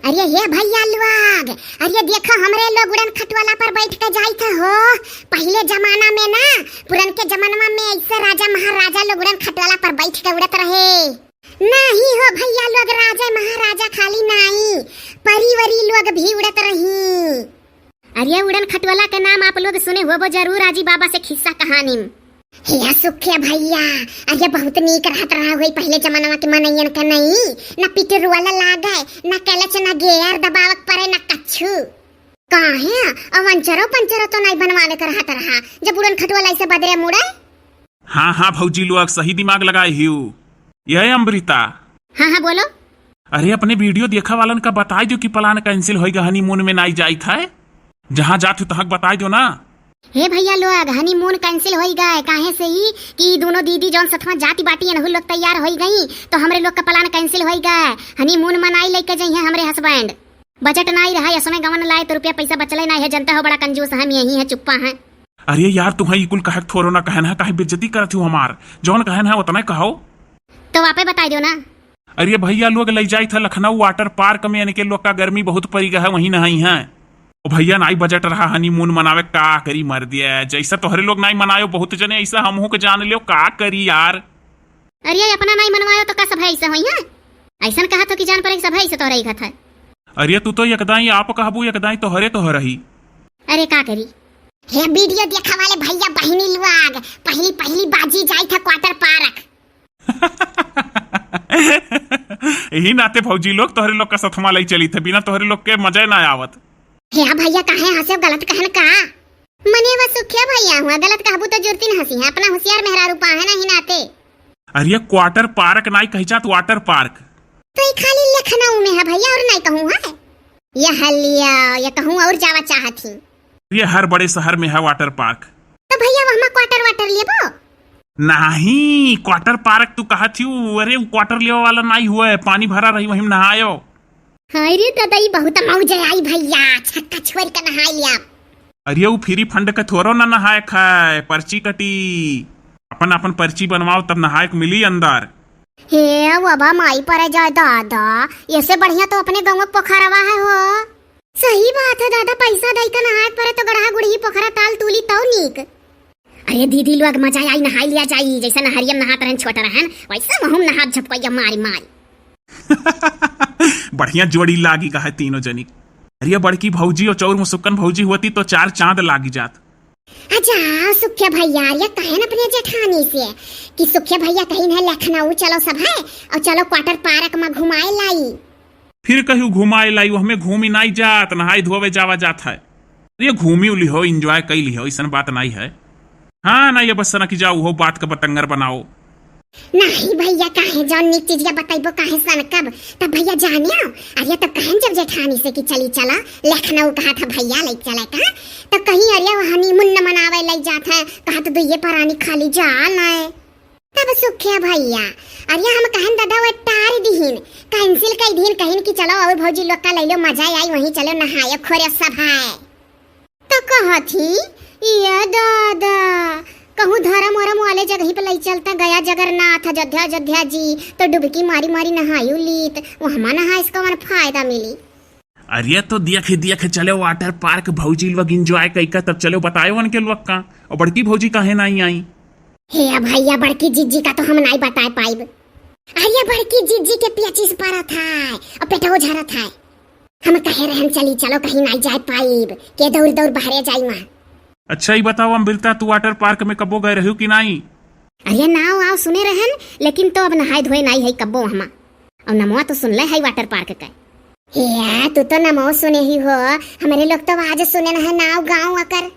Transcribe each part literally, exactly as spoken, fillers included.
अरे हे भइया लोग, अरे देखो हमरे लोग उड़न खटोला पर बैठ के जाइत ह हो। पहिले जमाना में ना, पुरनके जमाना में ऐसे राजा महाराजा लोग उड़न खटोला पर बैठ के उड़त रहे। नाही हो भइया लोग, राजा महाराजा खाली नाही, परी वरी लोग भी उड़त रही। अरे उड़न खटोला के नाम आप लोग सुने होबो जरूर आजी बाबा से खिस्सा कहानी में। हे सुखे भइया, अरे बहुत नीक रहत रहा होई पहिले जमानवा के मनइयन के, नहीं ना पिटरुआ लागे, ना कलच, ना गेयर दबावक परे, ना कच्छु। काहे? अब अंचरो पंचरो तो नहीं बनवावे के रहत रहा, जब उड़न खटोला ऐसे बदरे मुड़े। हाँ, हाँ भौजी लोग, सही दिमाग लगाए हिउ। ये अमृता। हाँ, हाँ, बोलो। अरे, अपने video देखा वालन का बताई दियो कि plan cancel होइगा, honeymoon में नाई जाइत है। जहाँ जात हो तहाँ बताई दियो ना। हे भइया लोग, honeymoon cancel होइगा है, काहे से ही कि दोनों दीदी जौन सथवा जाति बाटी, एनहु लोग तैयार होई गई, तो हमरे लोग का plan cancel होइगा है। Honeymoon मनाई लेके जइहे हमरे husband। Budget नाई रहा, ये समय गवन लाए तो रुपया पैसा बचले नाई है, जनता हो बड़ा कंजूस हम यही है, चुप्पा है। अरे यार, तुहैं ई कुल कहे के थोरो ना कहन है, काहे बेइज्जती करत हो हमार? जौन कहन है उतना कहो। तो आपे बताई दियो ना। अरे भइया लोग लइ जाइत है लखनऊ water park में, इनके लोग का गर्मी बहुत पड़ी गया है, वहीं नहाई है। ओ भइया नाई budget रहा honeymoon मनावे, का करी मर दिया, जैसा तोहरे लोग नाई मनायो बहुत जने ऐसा हमहू के जान लियो, का करी यार। अरे अपना नाई मनवायो तो का सब है ऐसा होई है? ऐसन कहा तो कि जान पड़े सब है ऐसे तोहरे ही घत है। अरे तू तो एकदाई आप कहबू, एकदाई तोहरे तोहर ही। अरे का करी? हे video देखा वाले भइया बहिनी लोग, पहली पहली बाजी जाइत है water park। यही नाते भौजी लोग तोहरे लोग का सथमा लई चली थे, बिना तोहरे लोग के मजा ना आवत। हे भइया काहे हंसे, गलत कहन का? मने वो सुखिया भइया हुआ, गलत कहबू तो जुर्ती न हंसी है, अपना होशियार मेहरारू पा है ना ही नाते। अरे water park नाई कही जात, water park। तो ई खाली लखनऊ में है भइया, और नाई कहूँ है। ये हलिया, ये कहूँ और जावा चाहत ही। ये हर बड़े शहर में है water park। तो भइया वहमा quarter वाटर लेबो? नहीं, water park तू कहत ही, अरे उ quarter लेवे वाला नाई हुआ है, पानी भरा रही वहीं में नहायो। हाय रे दादा, ई बहुत मौज आई भइया, छक्का छोड़ के नहाई लिया। अरे उ free fund के थोरो ना नहाए खाए, पर्ची कटी, अपन अपन पर्ची बनवाओ तब नहाए के मिली अंदर। हे बाबा, माई परे जाए दादा, ऐसे बढ़िया तो अपने गाँव के पोखरवा है हो। सही बात है दादा, पैसा दई के नहाए परे तो गड़हा गुड़ही पोखरा ताल तूली तौ नीक। अरे दीदी लोग मजा आई, नहाई लिया जाई, जैसे नहरिया में नहात रहन छोट रहन वैसे महूम नहात झपकैया मारी मारी। बढ़िया जोड़ी लागी कहे तीनों जनी। अरे बड़की भौजी और चौर मुसुक्कन भौजी होती तो चार चांद लागी जात। अच्छा सुखिया भइया, ये कहेन अपने जेठानी से कि सुखिया भइया कहिन है लखनऊ चलो सब है और चलो quarter park में घुमाए लाई। फिर कहू घुमाए लाई, हमें घूमी नाई जात, नहाई धोवे जावा जात है। अरे घूमी लिहो, enjoy कई लिहो, ऐसन बात नाई है। हाँ ना, ये बस ना कि जाओ हो बात का बतंगर बनाओ। नहीं भइया, काहे जौन नीक चीजिया बतैबो काहे सनकब? तब भइया जानियो, अरे तब कहन जब जेठानी से कि चली चला लखनऊ, कहा था भइया ले चले कहा, तब कहीं अरे वो honeymoon न मनावे ले जात है, कहा तो दुइये परानी खाली जा नए। तब सुखिया भइया, अरे हम कहन दादा वो टार दिहिन, cancel कई दिहिन, कहिन कि चलो और भौजी लोग का ले लो मजा आई, वहीं चलो नहाए खोरे सब है। तो कहत ही, "ये दादा, कहूँ धर्म वरम वाले जगह पे लई चलता, गया जगन्नाथ, अयोध्या, अयोध्या जी, तो डुबकी मारी मारी नहायु लीत, वहमा नहाए से कौन फायदा मिली?" अरे तो देख देख चलो water park, भौजी लोग enjoy कई का, तब चलो बताए उनके लोग का, और बड़की भौजी काहे नाई आई? हे भइया, बड़की जिज्जी का तो हम नाई बताए पाइब। अरे बड़की जिज्जी के पेचिस पड़त है और पेटवो झरत है। हम कहे रहन चली चलो कहीं नाई जाए पाइब, के दौड़ दौड़ बहरे जाई वहाँ। अच्छा ई बताओ अमृता, तू water park में कब्बो गए रहू कि नाई? अरे नाव आव सुने रहन, लेकिन तो अब नहाए धोए नाई है कब्बो हमा। और नमवा तो सुनले है water park का। हे तू तो नमो सुने ही हो, हमरे लोग तो आज सुने न है नाव गाँव अकर।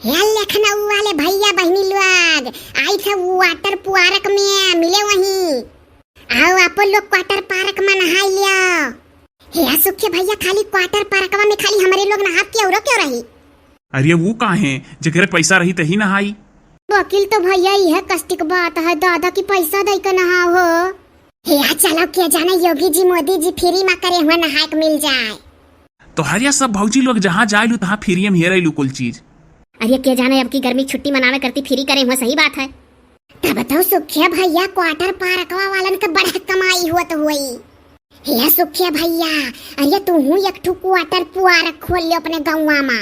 हे लखनऊ वाले भइया बहिनी लोग, आई थे water park में मिले वहीं। आओ आप लोग quarter park में नहाई लियो। हे सुखे भइया, खाली quarter parkवा में खाली हमरे लोग नहाब के औरो क्यों रही? अरे वो काहे, जेकरे पैसा रही तही नहाई। वकील तो भइया यह कष्टिक बात है दादा की पैसा दई के नहाओ हो। हे चलो के जाने योगी जी मोदी जी free में करे हुए नहाए के मिल जाए। तोहरिया सब भौजी लोग जहाँ जाए लू तहाँ free में हेरे लू कुल चीज। अरे के जाने अब की गर्मी छुट्टी मनावे करती free करे हुए, सही बात है। तब तो सुखे भइया quarter parkवा वालन के बड़ा कमाई होत होई। हे सुखिया भैया, अरे तू हूँ एक ठू quarter park खोल लियो अपने गौवा मा।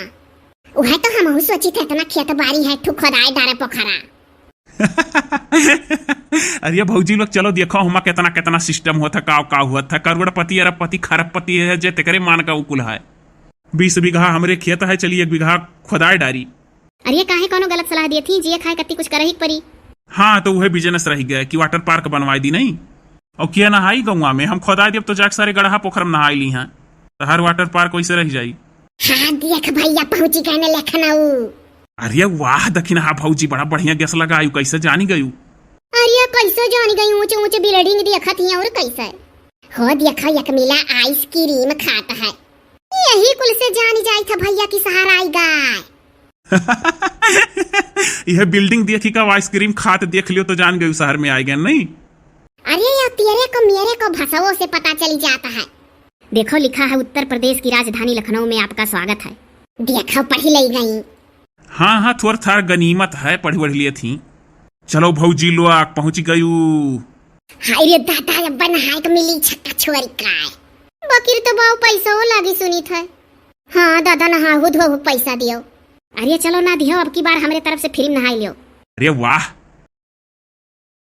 उहे तो हमहू सोचित है, इतना खेत बारी है, ठू खोदाई डारे पोखरा। अरे भौजी लोग, चलो देखो हुमा केतना केतना system होत है, काव काव होत है। करोड़पति, अरबपति, खरबपति है जे तेकरे मान का उकुल है। बीस बीघा हमरे खेत है, चली एक बीघा खोदाई डारी। अरे काहे कौनो गलत सलाह दिए थी, जिए खाए कत्ती कुछ करही के परी। हाँ, तो उहे business रह गया कि water park बनवाई दी नहीं। और किया नहाई गौवा में, हम खोदाई देब तो जाके सारे गड़हा पोखर में नहाई ली हैं, तो हर water park वैसे रह जाई। हाँ देख भैया, पहुँची गए ने लखनऊ। अरे वाह, दखिन हा भौजी, बड़ा बढ़िया guess लगायू, कैसे जानी गयू? अरे कैसे जानी गई, ऊंचे ऊंचे building देखत ही और कैसे। हो देखो, एक मिला ice cream खात है, यही कुल से जानी जाई था भैया कि शहर आई गए। यह building देखी का ice cream खात देख लियो तो जान गयू शहर में आए गए नहीं। अरे ये तेरे को मेरे को भसवो से पता चल जाता है। देखो लिखा है, उत्तर प्रदेश की राजधानी लखनऊ में आपका स्वागत है। देखो पढ़ी लई गई। हाँ हाँ, थोर थार गनीमत है, पढ़ी वढ़ी लिए थी। चलो भौजी लोग, पहुँच गयू। हाय रे दादा, अब नहाए के मिली छक्का छोरी काय। बकिर तो बाऊ पैसो लागी सुनित है। हाँ दादा, नहाहू धोहू पैसा दियो। अरे चलो ना दियो, अब की बार हमरे तरफ से free में नहाई लियो। अरे वाह,